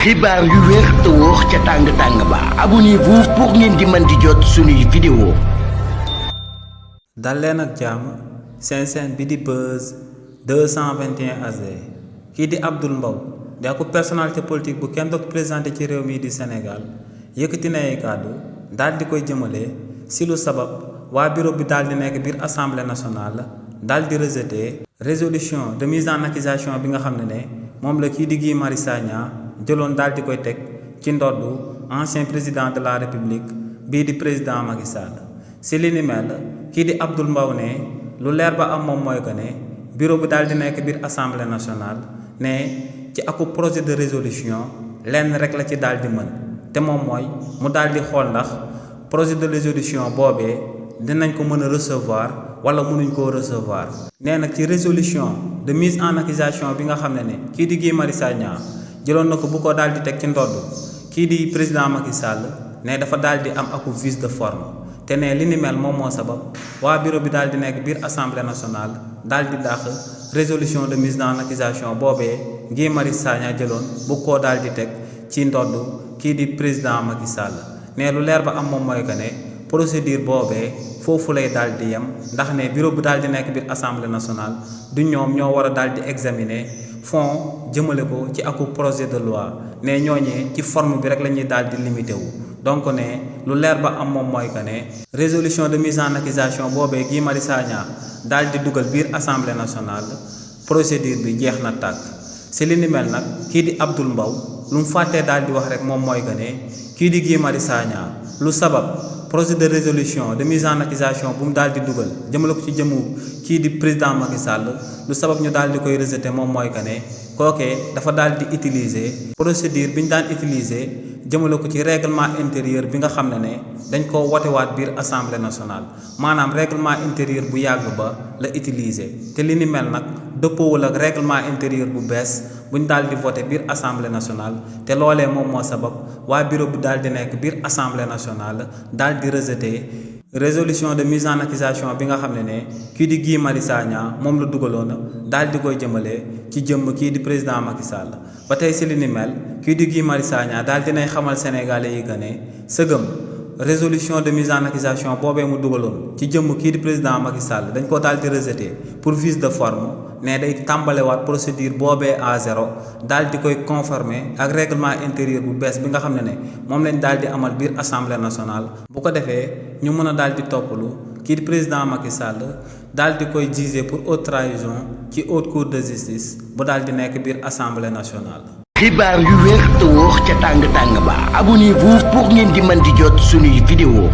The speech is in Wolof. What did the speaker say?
xibaar yu wér te wóor ca tàng-tàng ba abonnez-vous pour ngeen di mën di jot suñuy vidéo. dal leen ak jàmm seen chaîne bi di Buzz 221 AG kii di Abdoul Mbow di ak personnalité politique bu kenn doot présenté ci réew mi di Sénégal yëkkati na ay kàddu daal di koy jëmale si lu sabab waa bureau bi daal di nekk biir assemblée nationale daal di rejeté résolution de mise en accusation bi nga xam ne moom la kii di Guy Marius Sagna jëloon daal di koy teg ci ndoddu ancien président de la république bii di président Macky Sall si li ni mel kii di Abdoul Mbow ne lu leer ba am moom mooy que ne bureau bi daal di nekk biir assemblée nationale ne ci aku projet de résolution lenn rek la ci daal di mën te moom mooy mu daal di xool ndax projet de résolution boobee dinañ ko mën a recevoir wala mënuñ koo recevoir. nee nag ci résolution de mise en accusation bi nga xam ne kii di Guy Marius Sagna jëloon na ko bu ko daal di teg ci ndodd kii di président Macky Sall ne dafa daal di am aku vice de forme te ne li ni mel moom moo sabab waa bureau bi daal di nekk biir assemblée nationale daal di dàq résolution de mise en accusation boobee Guy Marius Sagna jëloon bu ko daal di teg ci ndodd kii di président Macky Sall ne lu leer ba am moom mooy que ne procédure boobee foofu lay daal di yem ndax ne bureau bi daal di nekk biir assemblée nationale du ñoom ñoo war a daal di examiner fond jëmale ko ci aku projet de loi ne ñooñee ci forme bi rek la ñuy daal di limité wu. donc ne lu leer ba am moom mooy que ne résolution de mise en accusation boobee Guy Marius Sagna daal di dugal biir assemblée nationale procédure bi jeex na tàkk si li ni mel nag kii di Abdoul Mbow lu mu fàttee daal di wax rek moom mooy que ne kii di Guy Marius Sagna lu sabab projet de résolution de mise en accusation bu mu daal di dugal jëmale ko ci jëmu kii di président Macky Sall lu sabab ñu daal di koy rejeté moom mooy que ne kookee dafa daal di utiliser procédure bi ñu daan utiliser jëmale ko ci règlement intérieur bi nga xam ne dañ koo wotewaat biir assemblée nationale maanaam règlement intérieur bu yàgg ba la utiliser te li ni mel nag dëppoowul ak règlement intérieur bu bees bu ñu daal di voté biir assemblée nationale te loolee moom moo sabab waa bureau bi daal di nekk biir assemblée nationale daal di rejeté résolution de mise en accusation bi nga xam ne kii di Guy Marius Sagna moom la dugaloon daal di koy jëmale ci jëmm kii di président Macky Sall ba tey si li ni mel kii di Guy Marius Sagna daal dinay xamal sénégalais yi que ne sëgëm résolution de mise en accusation boobee mu dugaloon ci jëmm kii di président Macky Sall dañ ko daal di rejeté pour vice de forme ne day tàmbalewaat procédure boobee à zéro daal di koy conformer ak règlement intérieur bu bees bi nga xam ne moom lañ daal di amal biir assemblée nationale bu ko defee ñu mën a daal di toppalu kii di président Macky Sall daal di koy juger pour haute trahison ci haute cour de justice bu daal di nekk biir assemblée nationale. xibaar yu wér te wóor ca tàng-tàng ba abonnez-vous pour ngeen di mën di jot suñuy vidéo.